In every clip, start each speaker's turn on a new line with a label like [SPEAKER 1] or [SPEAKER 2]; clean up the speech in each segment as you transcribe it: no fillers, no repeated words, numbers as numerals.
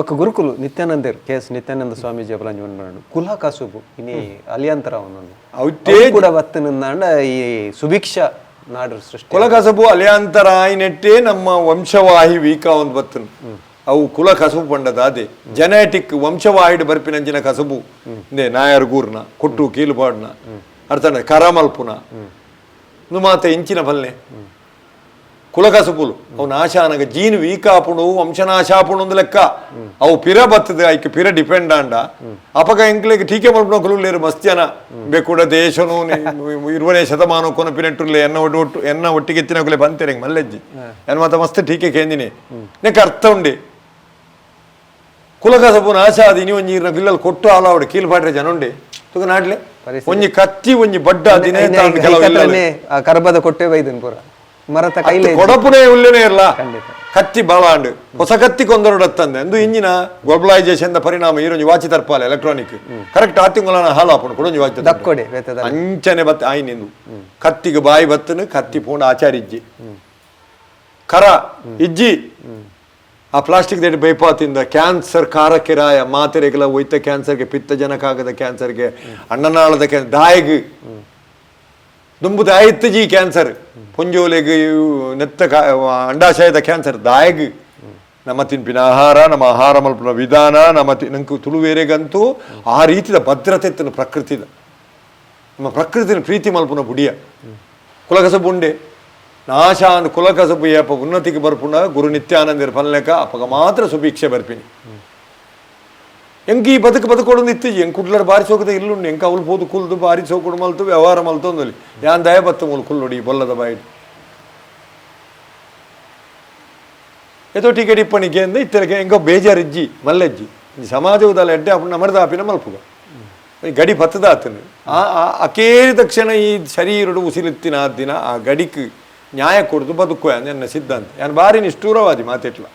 [SPEAKER 1] ఒక ಗುರುಕುಲು ನಿತ್ಯಾನಂದರ್ K S Nithyananda Swamiji ಅವರ ಕುಲ ಕಸುಬು ಇನಿ ಅಲಿಯಂತರ ಒಂದೊಂದು
[SPEAKER 2] ಅವತ್ತೇ
[SPEAKER 1] ಕೂಡ ಬತ್ತನಂದಾಂಡ ಈ ಸುಭಿಕ್ಷ ನಾಡು ಸೃಷ್ಟಿ.
[SPEAKER 2] ಕುಲ ಕಸಬು ಅಲಿಯಾಂತರ ಆಯ್ನೆಟ್ಟೇ ನಮ್ಮ ವಂಶವಾಹಿ ವೀಕ ಒಂದು ಬತ್ತನು. ಅವು ಕುಲ ಕಸಬು ಪಂಡದ ಅದೇ ಜೆನೆಟಿಕ್ ವಂಶವಾಹಿಡ್ ಬರ್ಪಿನಂಚಿನ ಕಸಬು ಇಂದೇ ನಾಯರ್ ಗೂರ್ನ ಕೊಟ್ಟು ಕೀಲುಪಾಡ್ನ ಅರ್ಥ ಕರಮಲ್ಪುನ ಮಾತ ಇಂಚಿನ ಫಲ್ನೆ ಕುಲ ಕಸಬುಲು ಅವು ನಾಶಾನಗ ಜೀನ್ ವೀಕಾಪುಣು ವಂಶನಾಶಾಪುಣು ಒಂದು ಲೆಕ್ಕ. ಅವು ಪಿರ ಬತ್ತದ ಐಕ್ ಪಿರ ಡಿಪೆಂಡ್ ಆಂಡ ಅಪಗ ಎಂಕ್ಲೆಗ್ ಟೀಕೆ ಮಲ್ಪುನ ಕುಲುಲ್ಲೇರು ಮಸ್ತ್ಯನ ಬೇಕೂಡ ದೇಶನು 20ನೇ ಶತಮಾನ ಕೊನ ಪಿನೆಟ್ಟುಲ್ಲೆ ಎನ್ನ ಒಟ್ಟು ಎನ್ನ ಒಟ್ಟಿಗೆ ಎತ್ತಿನ ಕುಲೆ ಬಂತೇನೆ ಮಲ್ಲೆಜ್ಜಿ ಎನ್ನ ಮಾತ ಮಸ್ತ್ ಟೀಕೆ ಕೇಂದಿನಿ ನೆಕ್ ಅರ್ಥ ಉಂಡೆ. ಕುಲಕಸಬು ನಾಶ ಅದು ಇನಿ ಒಂಜಿ ಇರ್ನ ಬಿಲ್ಲಲ್ ಕೊಟ್ಟು ಆಲಾವಡು ಕೀಲು ಪಾಟ್ರೆ ಜನ ಉಂಡೆ ತುಗ ನಾಡ್ಲೆ ಒಂಜಿ ಕತ್ತಿ ಒಂಜಿ ಬಡ್ಡ ದಿನೇ ತಾಂಡ್ ಕೆಲವು ಇಲ್ಲಲೆ.
[SPEAKER 1] ಕರ್ಬದ ಕೊಟ್ಟೆ ಬೈದನ್ ಪೂರ ಮರತ ಕೈಲೇ
[SPEAKER 2] ಕೊಡಪುನೇ ಉಲ್ಲೇನೆ ಇರಲ್ಲ ಕತ್ತಿ ಬಾಳಾಂಡ್ ಹೊಸ ಕತ್ತಿ ಕೊಂದರುಡತ್ತಂದೆ ಅಂದು ಇಂಜಿನ ಗ್ಲೋಬಲೈಸೇಷನ್ the ಪರಿಣಾಮ ಈರೊಂಜಿ ವಾಚಿ ತರ್ಪಾಲೆ ಎಲೆಕ್ಟ್ರಾನಿಕ್ ಕರೆಕ್ಟ್ ಆ ತಿಂಗಳನ ಹಾಲು ಆಪುಂಡು ಕೊಡೊಂಜಿ ವಾಚಿ
[SPEAKER 1] ದಕ್ಕೊಡೆ ಬೇತದ
[SPEAKER 2] ಅಂಚನೆ ಬತ್ತ ಆಯ್ನಿಂದು ಕತ್ತಿಗೆ ಬಾಯಿ ಬತ್ತನು ಕತ್ತಿ ಪೂಂಡ ಆಚಾರಿಜ್ಜಿ ಕರ ಇಜ್ಜಿ ಆ ಪ್ಲಾಸ್ಟಿಕ್ ದೇಟ್ ಬೈಪಾತಿಂದ ಕ್ಯಾನ್ಸರ್ ಕಾರಕಿರಾಯ ಮಾತೆರೆಗೆಲ್ಲ ಒಯ್ತ ಕ್ಯಾನ್ಸರ್ಗೆ ಪಿತ್ತಜನಕಾಗದ ಕ್ಯಾನ್ಸರ್ಗೆ ಅಣ್ಣನಾಳದ ಕ್ಯಾನ್ಸರ್ ದಾಯಗ್ ದುಂಬು ದಾಯಿತ್ತಜಿ ಕ್ಯಾನ್ಸರ್ ಪೊಂಜೋಲೆಗ್ ನೆತ್ತ ಅಂಡಾಶಯದ ಕ್ಯಾನ್ಸರ್ ದಾಯಗ್ ನಮ್ಮ ತಿನ್ಪಿನ ಆಹಾರ ನಮ್ಮ ಆಹಾರ ಮಲ್ಪುನ ವಿಧಾನ ನಮ್ಮ ನಂಗೆ ತುಳುವೇರೆಗಂತೂ ಆ ರೀತಿದ ಭದ್ರತೆ ಇತ್ತನು ಪ್ರಕೃತಿದ ನಮ್ಮ ಪ್ರಕೃತಿನ ಪ್ರೀತಿ ಮಲ್ಪುನ ಬುಡಿಯ ಕುಲಕಸಬು ಉಂಡೆ ನಾಶಾನ್ ಕುಲಕಸಬು ಏಪ ಉನ್ನತಿಗೆ ಬರ್ಪುಣ ಗುರು ನಿತ್ಯಾನಂದರ ಫಲಕ ಅಪಗ ಮಾತ್ರ ಸುಭಿಕ್ಷೆ ಬರ್ಪಿನಿ. ಎಂಕ್ ಈ ಬದುಕು ಬದುಕೊಡೊಂದು ಇತ್ತಿಜಿ ಎಂಕ್ ಕುಡ್ಲರ್ ಬಾರಿ ಸೋಕದ ಇಲ್ಲುಂಡು ಎಂಕ್ ಅವಳು ಪೋದು ಕುಲ್ದು ಬಾರಿ ಸೋಕುಡು ಮಲ್ತು ವ್ಯವಹಾರ ಮಲ್ತೊಂದಲ್ಲಿ ಯಾನ್ ದಯ ಬತ್ತು ಮೂಲು ಕುಲ್ಲುಡಿ ಬೊಲ್ಲದ ಬಾಯಿಡ್ ಏತೋ ಟಿಕೆಟ್ ಇಪ್ಪಣಿಕೆ ಅಂದ ಇತ್ತಲಕ್ಕೆ ಎಂಕೋ ಬೇಜಾರಿಜ್ಜಿ ಮಲ್ಲೆಜ್ಜಿ ಈ ಸಮಾಜ ಉದಲ ಎಡ್ಡೆ ಅಪ್ಪು ನಮರ್ದ ಆಪಿನ ಮಲ್ಪುಗ ಈ ಗಡಿ ಪತ್ತದ ಆತನು ಆ ಅಕೇರಿ ತಕ್ಷಣ ಈ ಶರೀರಡು ಉಸಿಲೆತ್ತಿನ ಆ ದಿನ ಆ ಗಡಿಕ್ ನ್ಯಾಯ ಕೊಡ್ದು ಬದುಕು ನನ್ನ ಸಿದ್ಧಾಂತ. ಯಾನ್ ಬಾರಿ ನಿಷ್ಠೂರವಾದಿ ಮಾತೆಟ್ಲ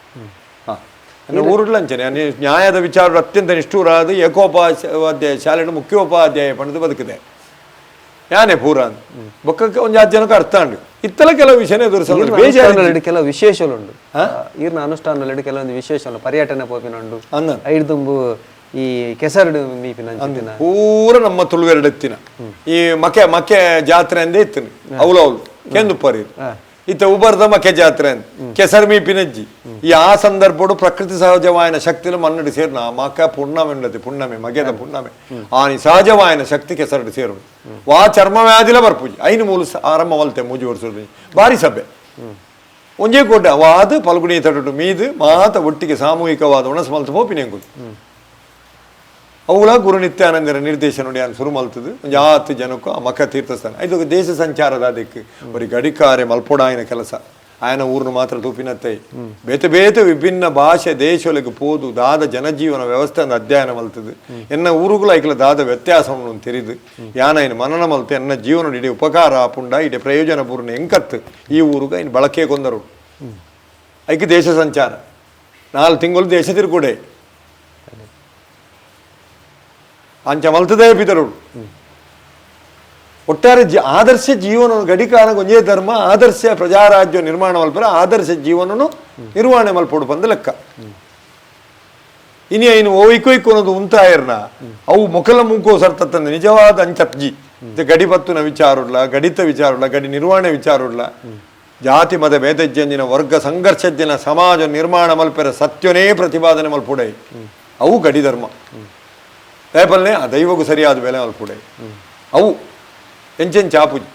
[SPEAKER 2] ಹಾಂ ನನ್ನ ಊರುಡ್ಲಂಚನೆ ನ್ಯಾಯದ ವಿಚಾರ ಅತ್ಯಂತ ನಿಷ್ಠೂರಾದ ಏಕೋಪಾಧ್ಯಾಯ ಶಾಲೆಯ ಮುಖ್ಯೋಪಾಧ್ಯಾಯ ಪಂಡದು ಬದುಕಿದೆ ಯಾನೇ ಪೂರ ಬೊಕ್ಕಕ್ಕೆ ಒಂದು ಜಾತಿ ಜನಕ್ಕೆ ಅರ್ಥ ಉಂಡು ಇತ್ತಲ ಕೆಲವು ವಿಷಯನೇ ಎದುರಿಸೋದು ಬೇಜಾರು.
[SPEAKER 1] ಕೆಲವು ವಿಶೇಷಗಳು ಈರ್ನ ಅನುಷ್ಠಾನದಲ್ಲಿ ಕೆಲವೊಂದು ವಿಶೇಷಗಳು ಪರ್ಯಟನೆ ಪೋಪಿನ ಉಂಡು
[SPEAKER 2] ಅನ್ನ
[SPEAKER 1] ಐಡ್ದುಂಬು ಈ ಕೆಸರುಡು ಮೀಪಿನ ಅಂಚಿನ
[SPEAKER 2] ಪೂರ ನಮ್ಮ ತುಳುವೆರಡೆತ್ತಿನ ಈ ಮಕೆ ಮಕೆ ಜಾತ್ರೆ ಅಂದೇ ಇತ್ತು ಅವಳು ಅವಳು ಕೆಂದುಪ್ಪರಿ ಇತ್ತ ಉಬರ್ದ ಮಕೆ ಜಾತ್ರೆ ಅಂದ್ ಕೆಸರು ಮೀಪಿನಜ್ಜಿ ಈ ಆ ಸಂದರ್ಭಡು ಪ್ರಕೃತಿ ಸಹಜವಾಯನ ಶಕ್ತಿಲು ಮಣ್ಣು ಸೇರ್ನ ಮಕ ಪುಣ್ಣಮೆ ಉಂಡತಿ ಪುಣ್ಣಮೆ ಮಗೆದ ಪುಣ್ಣಮೆ ಆ ಸಹಜವಾಯನ ಶಕ್ತಿ ಕೆಸರುಡು ಸೇರು ವಾ ಚರ್ಮ ವ್ಯಾಧಿಲ ಬರ್ಪುಜಿ ಐನು ಮೂಲು ಆರಂಭ ಮಲ್ತೆ ಮೂಜಿ ವರ್ಷದ ಬಾರಿ ಸಭೆ ಒಂಜೇ ಕೋಟೆ ಅವಾದ ಪಲ್ಗುಣಿ ತಟು ಮೀದು ಮಾತ ಒಟ್ಟಿಗೆ ಸಾಮೂಹಿಕವಾದ ಒಣಸು ಮಲ್ತು ಪೋಪಿನೆಂಗುದು ಅವುಗಳ ಗುರು ನಿತ್ಯಾನಂದರ ನಿರ್ದೇಶನ ನೋಡಿ ಶುರು ಮಲ್ತದು ಒಂಜಿ ಆತು ಜನಕ್ಕೂ ಆ ಮಕ ತೀರ್ಥಸ್ಥಾನ ಇದು ದೇಶ ಸಂಚಾರದ ಅದಕ್ಕೆ ಒರಿ ಗಡಿಕಾರೆ ಮಲ್ಪೊಡಾಯಿನ ಕೆಲಸ ಆಯನ ಊರ್ನು ಮಾತ್ರ ತೂಪಿನತ್ತೈ ಬೇತೆ ಬೇತೆ ವಿಭಿನ್ನ ಭಾಷೆ ದೇಶೊಲೆಗ್ ಪೋದು ದಾದ ಜನಜೀವನ ವ್ಯವಸ್ಥೆ ಅಧ್ಯಯನ ಮಲ್ತದು ಎನ್ನ ಊರುಗಳ ಐಕ್ಲ ದಾದ ವ್ಯತ್ಯಾಸವನ್ನು ತೆರಿದು ಯಾನ ಮನನ ಮಲ್ತು ಎನ್ನ ಜೀವನ ಇಡೀ ಉಪಕಾರ ಆಪುಂಡ ಇಡೀ ಪ್ರಯೋಜನ ಪೂರ್ಣ ಎಂಕತ್ತು ಈ ಊರುಗ ಇನ್ನು ಬಳಕೆ ಕೊಂದರು ಐಕ್ ದೇಶ ಸಂಚಾರ 4 ತಿಂಗಳು ದೇಶ ತಿರುಗುಡೆ ಅಂಚ ಮಲ್ತದೇ ಪಿತರುಡು ಒಟ್ಟಾರೆ ಆದರ್ಶ ಜೀವನ ಗಡಿಕಾಲ ಒಂಜೇ ಧರ್ಮ ಆದರ್ಶ ಪ್ರಜಾರಾಜ್ಯ ನಿರ್ಮಾಣ ಮಲ್ಪರ ಆದರ್ಶ ಜೀವನನು ನಿರ್ವಹಣೆ ಮಲ್ಪೊಡು ಬಂದ ಲೆಕ್ಕ. ಇನಿ ಐನು ಓಯ್ಕೊಯ್ಕೊನದು ಉಂತಾಯರ್ನ ಅವು ಮೊಕಲ ಮೂಕೋ ಸರ್ತತ್ತಂದ ನಿಜವಾದ ಅಂಚಪ್ಜಿ ಗಡಿ ಪತ್ತುನ ವಿಚಾರುಡ್ಲ ಗಡಿತ ವಿಚಾರುಡ್ಲ ಗಡಿ ನಿರ್ವಹಣೆ ವಿಚಾರುಡ್ಲ ಜಾತಿ ಮತ ಭೇದಜ್ಜಂಜಿನ ವರ್ಗ ಸಂಘರ್ಷಜ್ಜಿನ ಸಮಾಜ ನಿರ್ಮಾಣ ಮಲ್ಪೆರ ಸತ್ಯನೇ ಪ್ರತಿಪಾದನೆ ಮಲ್ಪುಡೈ ಅವು ಗಡಿ ಧರ್ಮ ರೇಪಲ್ನೇ ಆ ದೈವಗೂ ಸರಿಯಾದ ಬೆಲೆ ಮಲ್ಪುಡೈ ಅವು ಎಂಚೆಂಚ ಆಪುಜಿ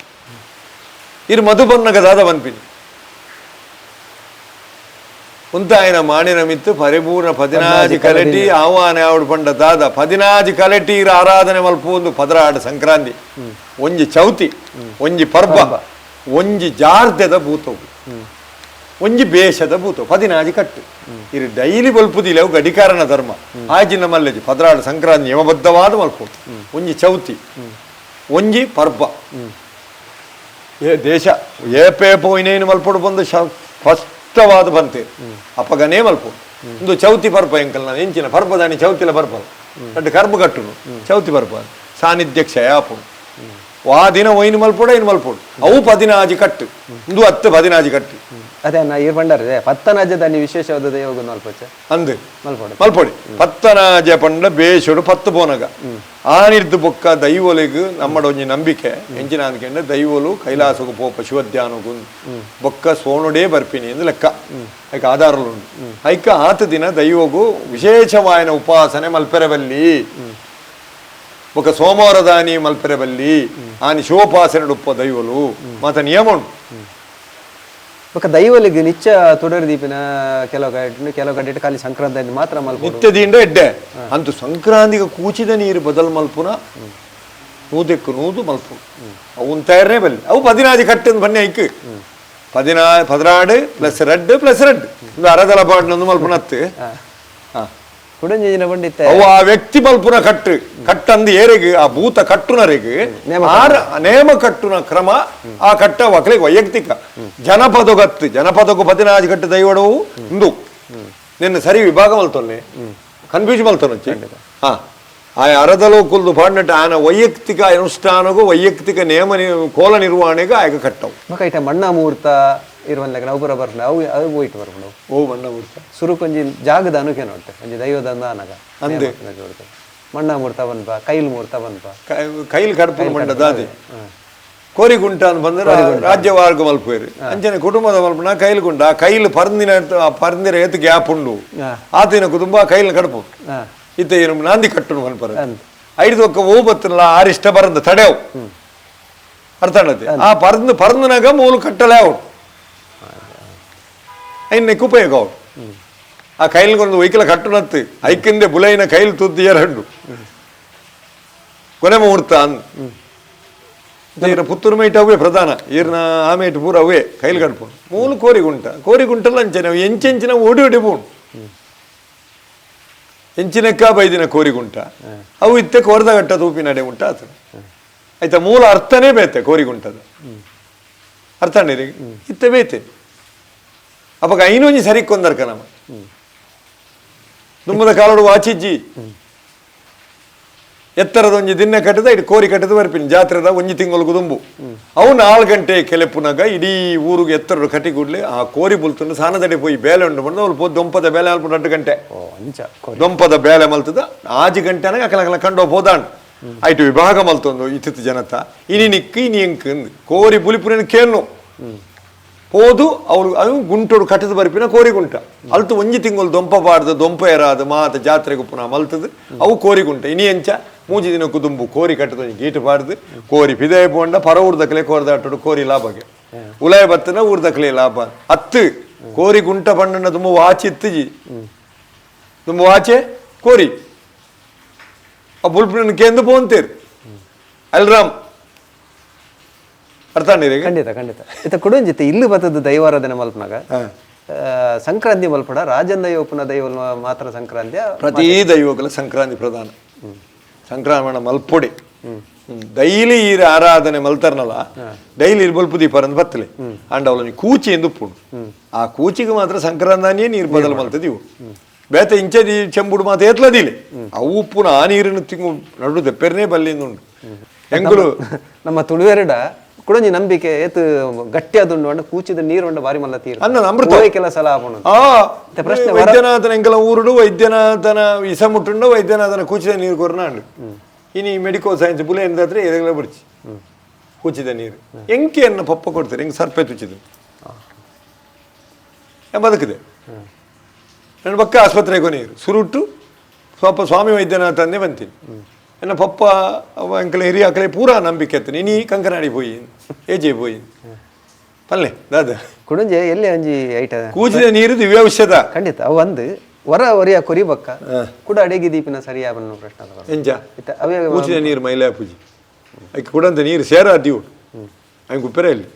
[SPEAKER 2] ಇರು ಮಧುಬನ್ನಗ ದಾದ ಬನ್ಪಿನಿ ಉಂತಾಯನ ಮಾಣಿನ ಮಿತ್ತು ಪರಿಪೂರ್ಣ 14 ಕಲೆಟಿ ಆಹ್ವಾನ ಆವಡು ಪಂಡ ದಾದ 14 ಕಲೆಟಿ ಇರ ಆರಾಧನೆ ಮಲ್ಪು ಒಂದು ಪದರಾಡು ಸಂಕ್ರಾಂತಿ ಒಂಜಿ ಚೌತಿ ಒಂಜಿ ಪರ್ಬ ಒಂಜಿ ಜಾರ್ದೆದ ಭೂತವು ಒಂಜಿ ಬೇಷದ ಭೂತ 14 ಕಟ್ಟು ಇರು ಡೈಲಿ ಬಲ್ಪುದಿಲ್ಲ ಅವು ಗಡಿಕಾರನ ಧರ್ಮ ಆಜಿನ ಮಲ್ಲೆಜಿ ಪದರಾಡು ಸಂಕ್ರಾಂತಿ ನಿಯಮಬದ್ಧವಾದ ಮಲ್ಪು ಒಂಜಿ ಚೌತಿ ಒಂಜಿ ಪರ್ಬ ಏ ದೇಶ ಏಪೇ ಪೋಯಿನೇನು ಮಲ್ಪೊಡು ಬಂದು ಸ್ಪಷ್ಟವಾದ ಬಂತೆ ಅಪ್ಪಗನೇ ಮಲ್ಪು ಒಂದು ಚೌತಿ ಪರ್ಪ ಎಂಕಲ್ ನಾನು ಎಂಚಿನ ಪರ್ಬದಾನಿ ಚೌತಿಲ ಪರ್ಪ ಅಡ್ಡು ಕರ್ಬ ಕಟ್ಟುನು ಚೌತಿ ಪರ್ಪ ಸಾನ್ನಿಧ್ಯ ಕ್ಷಯ ಆಪುಂಡು. ವಾ ದಿನ ಒಯ್ನು ಮಲ್ಪೋಡು ಐನು ಮಲ್ಪೋಡು ಅವು 16 ಕಟ್ಟು ಇಂದು 10 16 ಕಟ್ಟು.
[SPEAKER 1] ಅದೇ ನಾ ಈರ್ ಪಂಡಾರೆ ಪತ್ತನಾಜೆ ವಿಶೇಷವಾದ ದೈವಗ ಮಲ್ಪೊಚ್ಚೆ
[SPEAKER 2] ಅಂದು
[SPEAKER 1] ಮಲ್ಪೋಡು
[SPEAKER 2] ಮಲ್ಪೊಡಿ ಪತ್ತನಾಜೆ ಪಂಡ ಬೇಷೋಡು 10 ಪೋನಗ ಆನಿರ್ದು ಬೊಕ್ಕ ದೈವೊಲೆಗ್ ನಮ್ಮಡ ಒಂಜಿ ನಂಬಿಕೆ ಎಂಚಿನ ಅಂದ್ಕೆಂಡ ದೈವೊಲು ಕೈಲಾಸಗು ಪೋಪ ಶಿವಧ್ಯಾನಗು ಬೊಕ್ಕ ಸೋಣುಡೇ ಬರ್ಪಿನಿ ಎಂದು ಲೆಕ್ಕ ಐಕ ಆಧಾರಲು ಉಂಡು. ಐಕ ಆತ ದಿನ ದೈವಗು ವಿಶೇಷವಾಯನ ಉಪಾಸನೆ ಮಲ್ಪೆರಬಲ್ಲಿ ಬೊಕ್ಕ ಸೋಮವಾರದಾನಿ ಮಲ್ಪೆರಬಲ್ಲಿ ಆನಿ ಶಿವೋಪಾಸನೆ ಉಪ್ಪ ದೈವಲು ಮಾತ ನಿಯಮ ಉಂಡು.
[SPEAKER 1] ಬೊಕ್ಕ ದೈವಲಿಗೆ ನಿಚ್ಚ ತುಡರ್ ದೀಪಿನ ಕೆಲವು ಕಡೆ ಕೆಲವು ಕಡೆ ಖಾಲಿ ಸಂಕ್ರಾಂತಿ ಮಾತ್ರ ಮಲ್ಪೊಡು
[SPEAKER 2] ನಿತ್ಯ ದಿಂಡ ಎಡ್ಡೆ ಅಂತು ಸಂಕ್ರಾಂತಿಗೆ ಕೂಚಿದ ನೀರು ಬದಲ್ ಮಲ್ಪುನ ನೂದೆಕ್ಕು ನೂದು ಮಲ್ಪು ಅವು ತಯಾರೇ ಬಲ್ಲಿ ಅವು 16 ಕಟ್ಟಂದು ಬನ್ನಿ ಐಕ್ 16 ಪ್ಲಸ್ ರೆಡ್ ಪ್ಲಸ್ ರೆಡ್ ಒಂದು ಅರದಲ ಪಾಡ್ನೊಂದು ಮಲ್ಪುನ ಅತ್ತು.
[SPEAKER 1] ಕುಡಂಜಿನ ಬಂಡಿತ್ತೆ
[SPEAKER 2] ಅವು ಆ ವ್ಯಕ್ತಿ ಮಲ್ಪುನ ಕಟ್ಟು ಕಟ್ಟಂದು ಏರೆಗ್ ಆ ಭೂತ ಕಟ್ಟುನರೆಗ್ ಆರ ನೇಮ ಕಟ್ಟುನ ಕ್ರಮ ಆ ಕಟ್ಟ ಒಕ್ಕಲಿಗೆ ವೈಯಕ್ತಿಕ ಜನಪದಗತ್ತು ಜನಪದಕ್ಕೂ 16 ಕಟ್ಟು ದೈವಡವು ಇಂದು ನಿನ್ನ ಸರಿ ವಿಭಾಗ ಮಲ್ತೊನ್ನೆ ಕನ್ಫ್ಯೂಸ್ ಮಲ್ತೊನೊಚ್ಚಿ. ಹಾ ಆ ಅರದಲೋ ಕುಲ್ದು ಪಾಡ್ನಟ್ಟು ಆನ ವೈಯಕ್ತಿಕ ಅನುಷ್ಠಾನಗೂ ವೈಯಕ್ತಿಕ ನೇಮ ಕೋಲ ನಿರ್ವಹಣೆಗೂ ಆಯಕ ಕಟ್ಟವು.
[SPEAKER 1] ಮಕ್ಕ ಇಟ್ಟ ಮಣ್ಣ ಮುಹೂರ್ತ ಇರುವನ್ಲೆಕ್ಕ ನಾವು ಪೂರ ಬರ್ಪುಂಡು ಅವು ಅವು ಹೋಯ್ತು ಬರ್ಪುಂಡು
[SPEAKER 2] ಓ ಮಣ್ಣ ಮುಹೂರ್ತ
[SPEAKER 1] ಸುರುಕೊಂಜಿ ಜಾಗದ ಅನುಕೆ ನೋಡ್ತೆ ಒಂಜಿ ದೈವದ ಅನಗ
[SPEAKER 2] ಅಂದೆ
[SPEAKER 1] ಮಣ್ಣ ಮುಹೂರ್ತ ಬನ್ಪ ಕೈಲ್ ಮುಹೂರ್ತ ಬನ್ಪ
[SPEAKER 2] ಕೈಲ್ ಕಡ್ಪು ಮಂಡ ದಾದಿ ಕೋರಿಗುಂಟ ಅಂತ ಬಂದ್ರೆ ರಾಜ್ಯವಾರ್ಗ ಮಲ್ಪೇರು ಅಂಚನೆ ಕುಟುಂಬದ ಮಲ್ಪುನ ಕೈಲ್ ಗುಂಟ ಆ ಕೈಲ್ ಪರಂದಿನ ಪರಂದಿರ ಏತು ಗ್ಯಾಪ್ ಉಂಡು ಆತಿನ ಕುಟುಂಬ ಕೈಲ್ ಕಡ್ಪು ಇತ್ತ ಏನು ನಾಂದಿ ಕಟ್ಟುನು ಮನ್ಪರ ಐದು ಒಕ್ಕ ಓ ಬತ್ತಲ್ಲ ಆರಿಷ್ಟ ಬರಂದ ತಡೆವು ಅರ್ಥ ಆಗುತ್ತೆ. ಆ ಪರಂದು ಪರಂದನಾಗ ಮೂಲು ಕಟ್ಟಲೇ ಅವು ಐನ್ ಉಪಯೋಗ ಅವು ಆ ಕೈಲ್ಗೊಂದು ವೈಕಲ ಕಟ್ಟುನತ್ತು ಐಕಿಂದೆ ಬುಲೈನ ಕೈಲ್ ತುದ್ದು ಎರಡು ಕೊನೆ ಮುಹೂರ್ತ ಅಂದ್ ಈರ ಪುತ್ತೂರು ಮೇಟ್ ಅವೇ ಪ್ರಧಾನ ಈರ್ನ ಆಮೇಟ್ ಪೂರ ಅವೇ ಕೈಲ್ ಕಡ್ಪು ಮೂಲು ಕೋರಿಗುಂಟ ಕೋರಿಗುಂಟಲ್ಲ ಅಂಚನೆ ಎಂಚೆಂಚಿನ ಓಡಿ ಓಡಿ ಪೋಣು ಎಂಚಿನಕ್ಕ ಬೈದಿನ ಕೋರಿಗುಂಟ ಅವು ಇತ್ತೆ ಕೋರ್ದಗಟ್ಟ ತೂಪಿ ನಡೆ ಉಂಟ ಆತನ ಆಯ್ತಾ ಮೂಲ ಅರ್ಥನೇ ಬೇತೆ ಕೋರಿಗುಂಟದ ಅರ್ಥ ಇತ್ತೆ ಬೇತೆ ಅಪ್ಪಗ ಐನೊಂಜಿ ಸರಿಕೊಂದರ್ಕ ನಮ್ಮ ದುಮ್ಮದ ಕಾಲೋಡು ವಾಚಿಜ್ಜಿ ಎತ್ತರದ ಒಂಜಿ ದಿನ ಕಟ್ಟದ ಇಡು ಕೋರಿ ಕಟ್ಟದ ಬರ್ಪಿನಿ ಜಾತ್ರೆದ ಒಂಜಿ ತಿಂಗಳು ದುಂಬು ಅವು 4 ಗಂಟೆ ಕೆಲೆಪುನಾಗ ಇಡೀ ಊರಿಗೆ ಎತ್ತರ ಕಟ್ಟಿಗೂಡ್ಲೆ ಆ ಕೋರಿ ಬುಲ್ತುಂಡು ಸಾನದಡೆ ಪೋಯಿ ಬೇಲೆ ಉಂಡು ಬಂದು ಅವ್ಳು ಪೋ ದೊಂಪದ ಬೇಲೆ ಅಲ್ಪ 2 ಗಂಟೆ ದೊಂಪದ ಬೇಲೆ ಮಲ್ತದ 5 ಗಂಟೆ ಅನಗ ಅಕಲ ಕಂಡೋ ಪೋದಾಂಡ್ ಐಟು ವಿಭಾಗ ಮಲ್ತೊಂದು ಇತ್ತಿತ್ತು ಜನತ ಇನಿ ನಿಕ್ಕು ಇನಿ ಎಂಕ್ ಕೋರಿ ಬುಲಿಪುರಿನ ಕೇನು ಪೋದು ಅವ್ರು ಅದು ಗುಂಟೋಡು ಕಟ್ಟದ ಬರ್ಪಿನ ಕೋರಿ ಗುಂಟ ಅಲ್ತು ಒಂಜಿ ತಿಂಗಳು ದೊಂಪ ಬಾಡ್ದು ದೊಂಪ ಏರಾದ ಮಾತ ಜಾತ್ರೆಗೆ ಪುನಃ ಮಲ್ತದ ಅವು ಕೋರಿ ಗುಂಟ ಇನಿ ಎಂಚ ಮೂಜಿ ದಿನಕ್ಕೂ ದುಂಬು ಕೋರಿ ಕಟ್ಟದ ಒಂಜಿ ಗೀಟು ಬಾಡ್ದು ಕೋರಿ ಪಿದಯ ಪೋಂಡ ಪರ ಊರ್ದಕ್ಲೆ ಕೋರ್ದಾಟೋಡು ಕೋರಿ ಲಾಭಗೆ ಉಲಾಯ ಬತ್ತನ ಊರ್ದಕ್ಲೆ ಲಾಭ ಅತ್ತು ಕೋರಿ ಗುಂಟ ಪಣ್ಣನ ದುಂಬು ವಾಚಿ ಇತ್ತುಜಿ ದುಂಬು ವಾಚೆ ಕೋರಿ ಆ ಬುಲ್ಪಿನ ಕೇಂದು ಪೋಂತೇರು ಅಲ್ರಾಮ್ ಅರ್ಥ
[SPEAKER 1] ಖಂಡಿತ ಖಂಡಿತ ಇತ್ತ ಕುಡಂಜಿತ್ತೆ ಇಲ್ಲಿ ಬತ್ತದ ದೈವಾರಾಧನೆ ಮಲ್ಪನಾಗ ಸಂಕ್ರಾಂತಿ ಮಲ್ಪಡ ರಾಜನ್ ದೈವಪ್ಪನ ದೈವ ಮಾತ್ರ ಸಂಕ್ರಾಂತಿ
[SPEAKER 2] ಪ್ರತಿ ದೈವಗಳ ಸಂಕ್ರಾಂತಿ ಪ್ರಧಾನ ಸಂಕ್ರಮಣ ಮಲ್ಪೊಡಿ ಡೈಲಿ ಈ ಆರಾಧನೆ ಮಲ್ತರ್ನಲ್ಲ ಡೈಲಿ ಇರ್ ಬಲ್ಪು ದೀಪಾರಂದು ಬತ್ತಲೆ ಅಂಡ ಅವಳ ಕೂಚಿ ಎಂದು ಉಪ್ಪುಂಡು ಆ ಕೂಚಿಗೆ ಮಾತ್ರ ಸಂಕ್ರಾಂತಾನಿಯೇ ನೀರು ಬದಲು ಮಲ್ತದಿವು ಬೇತ ಇಂಚದಿ ಚೆಂಬುಡು ಮಾತ್ರ ಏತ್ಲದಿಲ್ಲ ಅವು ಉಪ್ಪುನ ಆ ನೀರನ್ನು ತಿಂಗು ನಡು ದೆಪ್ಪೆರ್ನೇ ಬಲ್ಲಿಂದುಂಡು ಎಂಗುಲು
[SPEAKER 1] ನಮ್ಮ ತುಳುವೆರಡ ಕುಡಂಜಿ ನಂಬಿಕೆ ಏತು ಗಟ್ಟಿ ಅದುಂಡು ಅಂಡ ಕೂಚಿದ ನೀರು ಉಂಡ ಬಾರಿ ಮಲ್ಲ ತೀರು
[SPEAKER 2] ಅನ್ನ ಅಮೃತ
[SPEAKER 1] ಕೆಲಸ ಆಪುಂಡು
[SPEAKER 2] ಆ ಪ್ರಶ್ನೆ ವೈದ್ಯನಾಥನ ಎಂಕಲ ಊರುಡು ವೈದ್ಯನಾಥನ ಇಸ ಮುಟ್ಟುಂಡು ವೈದ್ಯನಾಥನ ಕೂಚಿದ ನೀರು ಕೊರ್ನಾಂಡು ಇನಿ ಮೆಡಿಕಲ್ ಸೈನ್ಸ್ ಬುಲೆ ಎಂದಾದ್ರೆ ಎದೆಗಳ ಬಿಡ್ಚಿ ಕೂಚಿದ ನೀರು ಎಂಕೆಯನ್ನು ಪಪ್ಪ ಕೊಡ್ತಾರೆ ಹೆಂಗೆ ಸರ್ಪೆ ತುಚ್ಚಿದ್ರು ಬದುಕಿದೆ ನನ್ನ ಪಕ್ಕ ಆಸ್ಪತ್ರೆಗೆ ನೀರು ಸುರುಟು ಸ್ವಲ್ಪ ಸ್ವಾಮಿ ವೈದ್ಯನಾಥ ಅಂದೇ ಬಂತೀನಿ ಎನ್ನ ಪಪ್ಪ ಅಂಕಲ ಹಿರಿಯ ಅಕಲೆ ಪೂರಾ ನಂಬಿಕೆ ಅತ್ತನೆ ಇನಿ ಕಂಕನಾಡಿ ಪೋಯಿ ಏಜೆ ಪೋಯಿ ಪಲ್ಲೆ ದಾದ
[SPEAKER 1] ಕುಡಂಜೆ ಎಲ್ಲಿ ಅಂಜಿ ಐಟ
[SPEAKER 2] ಕೂಚಿದ ನೀರು ದಿವ್ಯ ಔಷಧ
[SPEAKER 1] ಖಂಡಿತ ಅವು ಒಂದು ವರ ಒರಿಯ ಕೊರಿಬಕ್ಕ ಕೂಡ ಅಡಿಗೆ ದೀಪಿನ ಸರಿಯಾದ ಪ್ರಶ್ನೆ
[SPEAKER 2] ಎಂಜ ಅವೇ ಕೂಚಿದ ನೀರು ಮೈಲಾ ಪೂಜಿ ಐಕ್ ಕುಡಂತ ನೀರು ಸೇರ ದಿವಡು ಅಂಕ ಉಪ್ಪೆರೆ ಇಲ್ಲಿ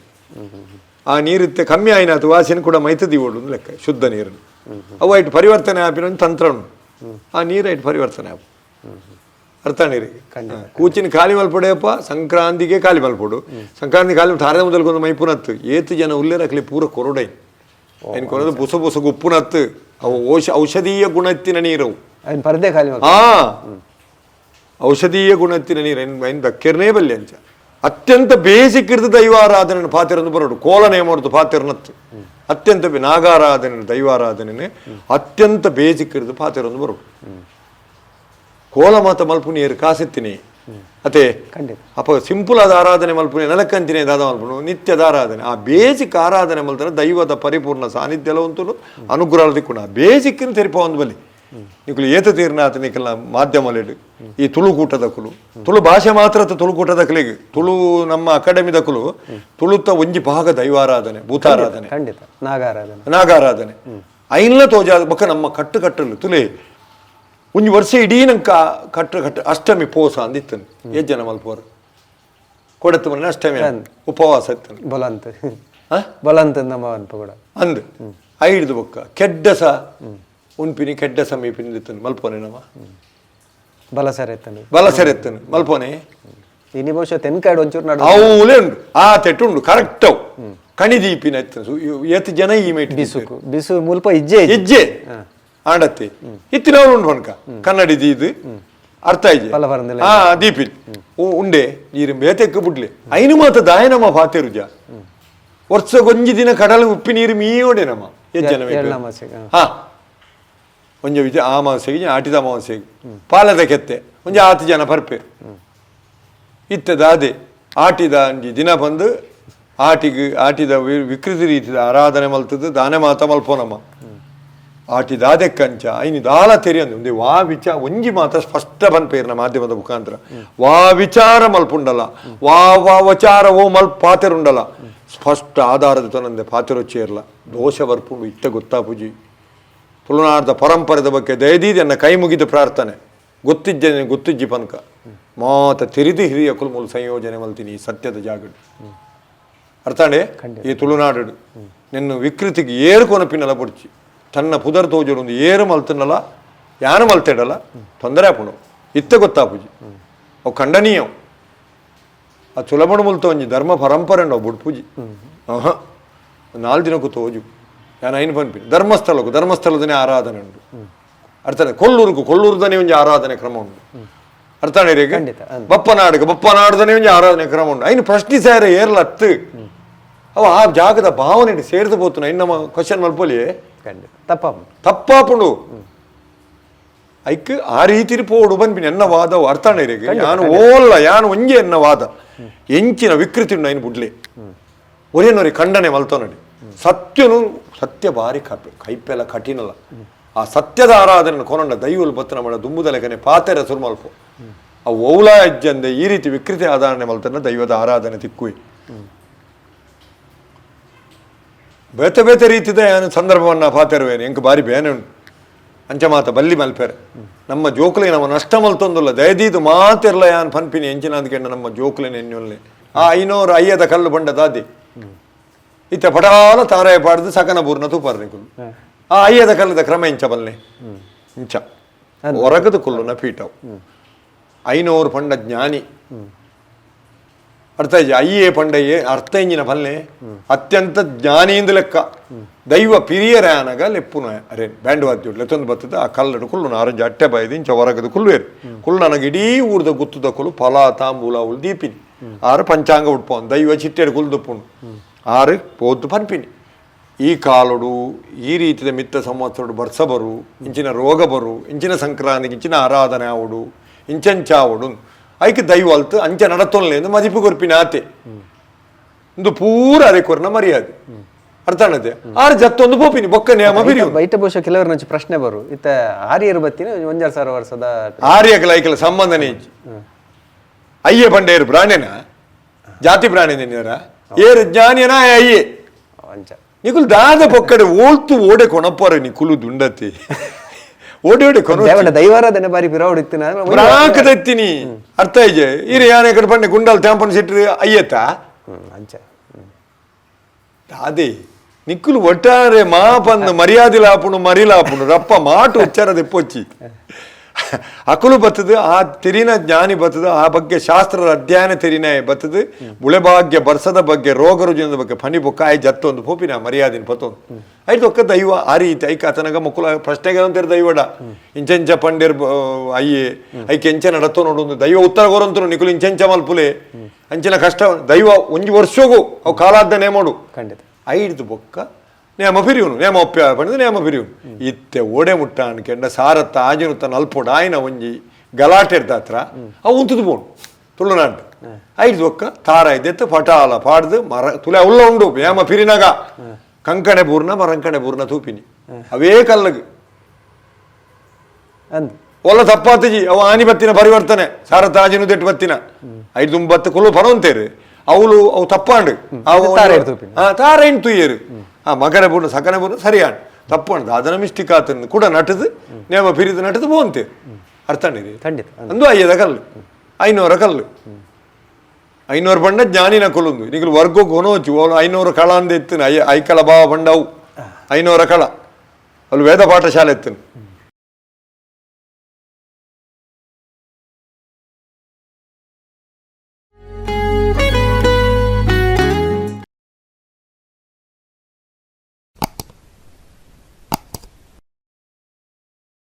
[SPEAKER 2] ಆ ನೀರು ಕಮ್ಮಿ ಆಯ್ನಾತು ವಾಸಿನ ಕೂಡ ಮೈತ ದಿವಡು ಲೆಕ್ಕ ಶುದ್ಧ ನೀರನ್ನು ಅವು ಐಟ್ ಪರಿವರ್ತನೆ ಆಪಿನ ಒಂದು ತಂತ್ರ ಉಂಟು ಆ ನೀರು ಐಟ್ ಪರಿವರ್ತನೆ ಆಪು ಅರ್ಥ ನೀರಿಗೆ ಕೂಚಿನ ಖಾಲಿ ಮಲ್ಪಡೆಯಪ್ಪ ಸಂಕ್ರಾಂತಿಗೆ ಖಾಲಿ ಮಲ್ಪಡು ಸಂಕ್ರಾಂತಿ ಖಾಲಿ ತಾರದ ಮೊದಲು ಮೈಪುನತ್ತು ಏತು ಜನ ಉಲ್ಲೇರಕ್ಲಿ ಪೂರ ಕೊರಡೈ ಏನು ಕೊರದು ಬುಸ ಬುಸ ಉಪ್ಪುನತ್ತು ಅವು ಔಷಧೀಯ ಗುಣತ್ತಿನ ನೀರವು
[SPEAKER 1] ಪರದೆ ಖಾಲಿ
[SPEAKER 2] ಆ ಔಷಧೀಯ ಗುಣತ್ತಿನ ನೀರು ಏನು ದಕ್ಕಿರ್ನೇ ಬಲ್ಲೆ ಅಂಚ. ಅತ್ಯಂತ ಬೇಸಿಕ್ ಇರ್ದು ದೈವಾರಾಧನೆ ಪಾತಿರಂದು ಬರೋಡು ಕೋಲ ನೇಮರ್ದು ಪಾತಿರನತ್ತು ಅತ್ಯಂತ ನಾಗಾರಾಧನೆ ದೈವಾರಾಧನೆ ಅತ್ಯಂತ ಬೇಸಿಕ್ ಇರ್ದು ಪಾತಿರಂದು ಬರೋಡು. ಕೋಲ ಮಾತ ಮಲ್ಪುನಿಯರು ಕಾಸೆತ್ತಿನಿ ಅತೆ ಅಪ್ಪ ಸಿಂಪಲ್ ಆದ ಆರಾಧನೆ ಮಲ್ಪುನಿ ನೆಲಕ್ಕಂತಿನಿ ದಾದ ಮಲ್ಪುನು ನಿತ್ಯದ ಆರಾಧನೆ. ಆ ಬೇಸಿಕ್ ಆರಾಧನೆ ಮಲ್ತನ ದೈವದ ಪರಿಪೂರ್ಣ ಸಾನ್ನಿಧ್ಯ ಉಂಟು ಅನುಗ್ರಹ ದಿಕ್ಕುಂಡು. ಆ ಬೇಸಿಕ್ ತೆರಿಪ ಒಂದು ಬಲಿ ನಿಕುಲು ಏತ ತೀರ್ನಾಥ ನಿಕಲ್ನ ಮಾಧ್ಯಮಲೆಡು ಈ ತುಳುಕೂಟದಕುಲು ತುಳು ಭಾಷೆ ಮಾತ್ರ ತುಳುಕೂಟದಕಲಿಗೆ ತುಳು ನಮ್ಮ ಅಕಾಡೆಮಿದಕುಲು ತುಳುತ ಒಂಜಿ ಭಾಗ ದೈವಾರಾಧನೆ ಭೂತಾರಾಧನೆ
[SPEAKER 1] ಖಂಡಿತ ನಾಗಾರಾಧನೆ
[SPEAKER 2] ನಾಗಾರಾಧನೆ ಐನ್ಲ ತೋಜಾದ ಬೊಕ್ಕ ನಮ್ಮ ಕಟ್ಟು ಕಟ್ಟಲು ತುಲೆ ಒಂಜಿ ವರ್ಷ ಇಡೀ ನಂಕ ಕಟ್ಟು ಕಟ್ಟು ಅಷ್ಟಮಿ ಪೋಸ ಅಂದಿತ್ತನು ಏಜ್ ಜನ ಮಲ್ಪೋರು ಕೊಡತ್ತು ಮನೆ ಅಷ್ಟಮಿ ಉಪವಾಸ ಇತ್ತನು
[SPEAKER 1] ಬಲಂತ ಬಲಂತ ನಮ್ಮ ಅನ್ಪ ಕೂಡ
[SPEAKER 2] ಅಂದ್ ಐಡ್ದು ಬೊಕ್ಕ ಕೆಡ್ಡಸ ಉನ್ಪಿನಿ ಕೆಡ್ಡ ಸಮೀಪಿನಿ ಇತ್ತನು ಮಲ್ಪೋನೆ ನಮ್ಮ
[SPEAKER 1] ಬಲಸರ ಎತ್ತನು
[SPEAKER 2] ಬಲಸರ ಎತ್ತನು ಮಲ್ಪೋನೆ
[SPEAKER 1] ಇನಿ ಬಹುಶಃ ತೆನ್ಕಾಡು ಒಂಚೂರು ನಡು
[SPEAKER 2] ಅವಲೇ ಉಂಡು ಆ ತೆಟ್ಟು ಉಂಡು ಕರೆಕ್ಟ್ ಅವು ಕಣಿದೀಪಿನ ಎತ್ತನು ಏತ್ ಜನ ಈ ಮೇಟ್
[SPEAKER 1] ಬಿಸುಕು ಬಿಸು ಮುಲ್ಪ ಇಜ್ಜೆ
[SPEAKER 2] ಇಜ್ಜೆ ಆಂಡತ್ತಿ ಇತ್ತಿನವ್ರು ಉಂಡು ಹೊನ್ಕ ಕನ್ನಡಿ ದೀದು ಅರ್ಥ ಇಜ್ಜೆ ಆ ದೀಪಿನ್ ಉಂಡೆ ನೀರು ಬೇತೆಕ್ಕು ಬುಡ್ಲೆ ಐನು ಮಾತ ದಾಯನಮ್ಮ ಪಾತೆರುಜ ವರ್ಷಗೊಂಜಿ ದಿನ ಕಡಲು ಉಪ್ಪಿ ನೀರು ಮೀಯೋಡೆ ನಮ್ಮ ಎಜ್ಜನ ಹಾ ಒಂಜಿ ವಿಜ ಆ ಅಮಾವಾಸ್ಯೆಗೆ ಆಟಿದ ಅಮಾವಾಸ್ಯೆಗೆ ಪಾಲದ ಕೆತ್ತೆ ಒಂಜಿ ಆತು ಜನ ಪರ್ಪೆ ಇತ್ತದ ಅದೇ ಆಟಿದ ಅಂಜಿ ದಿನ ಬಂದು ಆಟಿಗೆ ಆಟಿದ ವಿಕೃತಿ ರೀತಿದ ಆರಾಧನೆ ಮಲ್ತದ್ದು ದಾನೆ ಮಾತ ಮಲ್ಪೋನಮ್ಮ ಆಟಿದ ಆದೆಕ್ಕಂಚ ಐನಿ ದಾಲ ತೆರಿಯಂದು ಒಂದೇ ವಾ ವಿಚಾರ ಒಂಜಿ ಮಾತ ಸ್ಪಷ್ಟ ಪನ್ಪೇರ್ನ ಮಾಧ್ಯಮದ ಮುಖಾಂತರ ವಾ ವಿಚಾರ ಮಲ್ಪುಂಡಲ ವಾ ವಾ ವಚಾರ ಓ ಮಲ್ಪ ಪಾತೆರುಂಡಲ ಸ್ಪಷ್ಟ ಆಧಾರದ ತನಂದೆ ಪಾತೆರೊಚ್ಚೇರ್ಲ ದೋಷ ಬರ್ಪುಂಡು ಇತ್ತ ಗೊತ್ತಾಪುಜಿ. ತುಳುನಾಡದ ಪರಂಪರೆದ ಬಗ್ಗೆ ದಯದೀದಿ ಎನ್ನ ಕೈ ಮುಗಿದ ಪ್ರಾರ್ಥನೆ ಗೊತ್ತಿಜ್ಜನೆ ಗೊತ್ತಿಜ್ಜಿ ಪನ್ಕ ಮಾತ ತೆರಿದು ಹಿರಿಯ ಕುಲ್ಮೂಲು ಸಂಯೋಜನೆ ಮಲ್ತೀನಿ ಈ ಸತ್ಯದ ಜಾಗಡು ಅರ್ಥಾಂಡೆ ಈ ತುಳುನಾಡು ನಿನ್ನ ವಿಕೃತಿಗೆ ಏರು ಕೊನಪಿನಲ ಪೊಡ್ಚಿ ತನ್ನ ಪುದರ್ ತೋಜರು ಒಂದು ಏರು ಮಲ್ತನಲ್ಲ ಯಾನು ಮಲ್ತೆಡಲ್ಲ ತೊಂದರೆ ಆಪುಂಡು ಇತ್ತ ಗೊತ್ತಾಪುಜಿ ಅವು ಖಂಡನೀಯ ಆ ಸುಲಭಣ ಮುಲ್ತ ಒಂಜಿ ಧರ್ಮ ಪರಂಪರೆ ಉಂಡು ಬುಡ್ಪುಜಿ ಆಹಾ ನಾಲ್ ದಿನಕ್ಕೂ ತೋಜು ಯಾನ್ ಐನ್ ಪನ್ಪಿ ಧರ್ಮಸ್ಥಳಕ್ಕೂ ಧರ್ಮಸ್ಥಳದನೇ ಆರಾಧನೆ ಉಂಟು ಅರ್ಥನೆ ಕೊಲ್ಲೂರುಕು ಕೊಲ್ಲೂರುದನೇ ಒಂಜಿ ಆರಾಧನೆ ಕ್ರಮ ಉಂಟು ಅರ್ಥಾಣೆ ಬಪ್ಪನಾಡುಗೆ ಬಪ್ಪನಾಡುದನೇ ಒಂಜಿ ಆರಾಧನೆ ಕ್ರಮ ಉಂಟು ಐನು ಪ್ರಶ್ನಿಸಾರ ಏರ್ಲ ಅತ್ತು ಅವ ಆ ಜಾಗದ ಭಾವನೆ ಸೇರ್ದು ಪೋತುನ ಇನ್ನು ನಮ್ಮ ಕ್ವಶನ್ ಮಲ್ಪೊಲಿ ತಪ್ಪಾಪುಂಡು ಐಕ್ ಆ ರೀತಿ ಪೋಡು ಪನ್ಪಿನಿ ಎನ್ನ ವಾದ ಅರ್ಥಾಣೆ ಯಾನು ಓಲ್ಲ ಯಾನು ಒಂಜೆ ಎನ್ನ ವಾದ ಎಂಚಿನ ವಿಕೃತಿ ಉಂಡು ಐನು ಬುಡ್ಲೆ ಒರೇನೊರಿ ಖಂಡನೆ ಮಲ್ತೋನಡಿ ಸತ್ಯನು ಸತ್ಯ ಭಾರಿ ಕೈಪೆಲ್ಲ ಕಠಿಣಲ್ಲ ಆ ಸತ್ಯದ ಆರಾಧನೆ ಕೊನಂಡ ದೈವಲ್ ಬತ್ತನ ಮಾಡ ದುಂಬುದಲೆಕನೆ ಪಾತೆರ ಸುರ್ಮಲ್ಪ ಆ ಓಲಾ ಹೆಜ್ಜಂದೆ ಈ ರೀತಿ ವಿಕೃತಿ ಆಧಾರಣೆ ಮಲ್ತನ ದೈವದ ಆರಾಧನೆ ತಿಕ್ಕುಯಿ ಬೇತೆ ಬೇತೆ ರೀತಿದ ಏನು ಸಂದರ್ಭವನ್ನ ಪಾತೆರುವೇನು ಎಂಕ್ ಬಾರಿ ಬೇನೆ ಉಂಟು ಅಂಚ ಮಾತ ಬಲ್ಲಿ ಮಲ್ಪೆರೆ ನಮ್ಮ ಜೋಕುಲೆ ನಮ್ಮ ನಷ್ಟ ಮಲ್ತೊಂದುಲ್ಲ ದಯದೀದು ಮಾತಿರ್ಲ ಯಾನ್ ಪನ್ಪಿನಿ ಎಂಚಿನ ಅಂದ್ಕೆಂಡ ನಮ್ಮ ಜೋಕುಲೆ ಎನ್ನುಲ್ಲೆ ಆ 500 ಅಯ್ಯದ ಕಲ್ಲು ಬಂಡ ದಾದಿ ಇತ್ತ ಪಟಾಲ ತಾರಾಯ ಪಾಡ್ದು ಸಕನ ಬೂರ್ನ ತೂಪಾರ ನಿಕುಲು ಆ ಅಯ್ಯದ ಕಲ್ಲದ ಕ್ರಮ ಇಂಚ ಬಲ್ಲೆ ಇಂಚ ಹೊರಗದ ಕುಲ್ಲುನ ಪೀಠವು 500 ಪಂಡ ಜ್ಞಾನಿ ಅರ್ಥ ಇಜ್ಜಿ ಅಯ್ಯೇ ಪಂಡಯ್ಯೆ ಅರ್ಥ ಇಂಜಿನ ಬಲ್ಲೆ ಅತ್ಯಂತ ಜ್ಞಾನಿಯಿಂದ ಲೆಕ್ಕ ದೈವ ಪಿರಿಯರ ಆನಗ ಲೆಪ್ಪುನ ಅರೆ ಬ್ಯಾಂಡ್ ವಾದ್ಯ ಲೆತ್ತೊಂದು ಬರ್ತದೆ ಆ ಕಲ್ಲಡು ಕುಲ್ಲು ಆರಂಜ ಅಟ್ಟೆ ಬಾಯ್ದು ಇಂಚ ಹೊರಗದ ಕುಲ್ವೇರು ಕುಲ್ಲು ನನಗೆ ಇಡೀ ಊರ್ದ ಗುತ್ತದ ಕುಲು ಫಲ ತಾಂಬೂಲ ಉಲ್ ದೀಪಿನಿ ಆರು ಪಂಚಾಂಗ ಉಡ್ಪೋನ್ ದೈವ ಚಿಟ್ಟೆಡು ಕುಲ್ದುಪ್ಪುಂಡು ಆರು ಪೋದ್ದು ಪನ್ಪಿನಿ ಈ ಕಾಲುಡು ಈ ರೀತಿಯ ಮಿತ್ತ ಸಂವತ್ಸರಡು ಬರ್ಸ ಬರು ಇಂಚಿನ ರೋಗ ಬರು ಇಂಚಿನ ಸಂಕ್ರಾಂತಿಗೆ ಇಂಚಿನ ಆರಾಧನೆ ಆವಡು ಇಂಚಂಚಾವಡು ಐಕ್ ದೈವ ಅಲ್ತು ಅಂಚ ನಡತೊನ್ಲೆ ಮದಿಪು ಕೊರ್ಪಿನ ಆತೆ ಇಂದು ಪೂರ ಅರೆ ಕೊರ್ನ ಮರ್ಯಾದೆ ಅರ್ಥ ಆನತೆ ಆರು ಜತ್ತೊಂದು ಪೋಪಿನಿ ಬೊಕ್ಕ ನೇಮ ಬಿರಿಯು
[SPEAKER 1] ಬೈಟ ಬಹುಶಃ ಕೆಲವರು ನಂಚು ಪ್ರಶ್ನೆ ಬರು ಇತ್ತ ಆರ್ಯರು ಬತ್ತಿನ ಒಂಜಾರು ಸಾವಿರ ವರ್ಷದ
[SPEAKER 2] ಆರ್ಯಗಳ ಐಕಲ ಸಂಬಂಧನೇ ಇಜ್ಜಿ ಅಯ್ಯೆ ಪಂಡೇರು ಬ್ರಾಣೆನ ಜಾತಿ ಪ್ರಾಣಿ ನಿನ್ನೆರ ಏರು ಜ್ಞಾನಿಯನ ಅಯ್ಯೆ
[SPEAKER 1] ಅಂಚ
[SPEAKER 2] ನಿಕುಲು ದಾದ ಪೊಕ್ಕಡೆ ಓಲ್ತು ಓಡೆ ಕೊಣಪ್ಪರೆ ನಿಕುಲು ದುಂಡತಿ ಓಡಿ ಓಡಿ ಕೊನ
[SPEAKER 1] ದೇವನ ದೈವಾರಾಧನೆ ಬಾರಿ ಪಿರವಡು ಇತ್ತಿನ
[SPEAKER 2] ಪ್ರಾಕದೆತ್ತಿನಿ ಅರ್ಥ ಇಜ್ಜೆ ಇರು ಯಾನೆ ಕಡೆ ಪಂಡೆ ಗುಂಡಲ್ ತ್ಯಾಂಪನ್ ಸಿಟ್ರಿ ಅಯ್ಯತ್ತ
[SPEAKER 1] ಅಂಚ
[SPEAKER 2] ದಾದೆ ನಿಕ್ಕುಲು ಒಟ್ಟಾರೆ ಮಾಪಂದು ಮರ್ಯಾದೆ ಲಾಪುಣು ಮರಿಲಾಪುಣು ರಪ್ಪ ಮಾಟು ಉಚ್ಚಾರ ದೆಪ್ಪೊಚ್ಚಿ ಅಕುಲು ಬತ್ತದು, ಆ ತೆರಿನ ಜ್ಞಾನಿ ಬತ್ತದು, ಆ ಬಗ್ಗೆ ಶಾಸ್ತ್ರದ ಅಧ್ಯಯನ ತೆರಿನ ಬತ್ತದು, ಬುಳೆಭಾಗ್ಯ ಬರ್ಸದ ಬಗ್ಗೆ, ರೋಗ ರುಜಿನದ ಬಗ್ಗೆ ಫನಿ ಬೊಕ್ಕ ಆಯ್ ಜತ್ತೊಂದು ಪೋಪಿನ ಮರ್ಯಾದಿನ ಪತ್ತೊಂದು ಐಟ್ ಒಕ್ಕ ದೈವ ಆ ರೀತಿ ಐಕ್ ಆತನಗ ಮುಕ್ಕುಲ ಪ್ರಶ್ನೆಗೆ ಅಂತೀರ್ ದೈವಡ ಇಂಚೆಂಚ ಪಂಡೇರ್ ಅಯ್ಯೆ ಐಕ್ ಎಂಚ ನಡತೋ ನೋಡೊಂದು ದೈವ ಉತ್ತರ ಕೊರಂತನು. ನಿಕುಲು ಇಂಚೆಂಚ ಮಲ್ಪುಲೆ, ಅಂಚಿನ ಕಷ್ಟ ದೈವ ಒಂಜಿ ವರ್ಷಗೂ ಅವು ಕಾಲಾದ್ದ ನೇಮೋಡು. ಐಡ್ದು ಬೊಕ್ಕ ನೇಮ ಪಿರಿಯುನು, ನೇಮ ಒಪ್ಪ್ಯ ಪಂಡ್ದು ನೇಮ ಪಿರಿಯುನು. ಇತ್ತೆ ಓಡೆ ಮುಟ್ಟ ಅನ್ಕೆಂಡ ಸಾರತ್ತ ಆಜಿನುತ್ತ ನಲ್ಪೊಡು ಆಯ್ನ ಒಂಜಿ ಗಲಾಟೆರ್ದಾತ್ರ ಅವು ಉಂತುದು ಪೋಣು ತುಳುನಾಡು. ಐಡ್ದು ಬೊಕ್ಕ ತಾರ ಇದೆತ್ತು ಪಟಾಲ ಪಾಡ್ದು ಮರ ತುಲೆ ಉಲ್ಲ ಉಂಡು. ನೇಮ ಪಿರಿನಗ ಕಂಕಣೆ ಬೂರ್ನ ಮರಂಕಣೆ ಬೂರ್ನ ತೂಪಿನಿ ಅವೇ ಕಲ್ಲಗ್.
[SPEAKER 1] ಅಂದ್.
[SPEAKER 2] ಒಲ್ಲ ತಪ್ಪಾತಿಜಿ, ಅವು ಆನಿ ಬತ್ತಿನ ಪರಿವರ್ತನೆ ಸಾರತ್ತ ಆಜಿನು ದೆಟ್ಟು ಬತ್ತಿನ ಐದು ಬತ್ತು ಕುಲು ಪನೊಂತೇರು ಅವಳು ಅವು ತಪ್ಪಾಂಡು ಅವು.
[SPEAKER 1] ತಾರ ಇಡ್ದು ತೂಪಿನಿ.
[SPEAKER 2] ತಾರ ಇನ್ ತುಯ್ಯರು ಆ ಮಗನ ಬೂರ್ನ ಸಕನೆ ಬೂರ್ನ ಸರಿಯಾಣ ತಪ್ಪಂಡು ಅದನ್ನ ಮಿಸ್ಟಿಕ್ ಆತನ ಕೂಡ ನಟದು ನೇಮ ಪಿರಿದು ನಟದು ಬೋಂತೆ ಅರ್ಥಂಡಿರಿ.
[SPEAKER 1] ಖಂಡಿತ ಅಂದ್.
[SPEAKER 2] ಅಂದು ಅಯ್ಯದ ಕಲ್ಲು 500 ಕಲ್ಲು 500 ಬಂಡ ಜ್ಞಾನಿನ ಕೊಲುಂದು ನಿಕುಲು ವರ್ಗೋ ಗೊನೋಚು ಓಲು 500 ಕಳ ಅಂದ ಎತ್ತುನ ಐಕಳ ಭಾವ ಬಂಡವು 500 ಕಳ ಅಲ್ಲಿ ವೇದ ಪಾಠಶಾಲೆ ಎತ್ತುನು.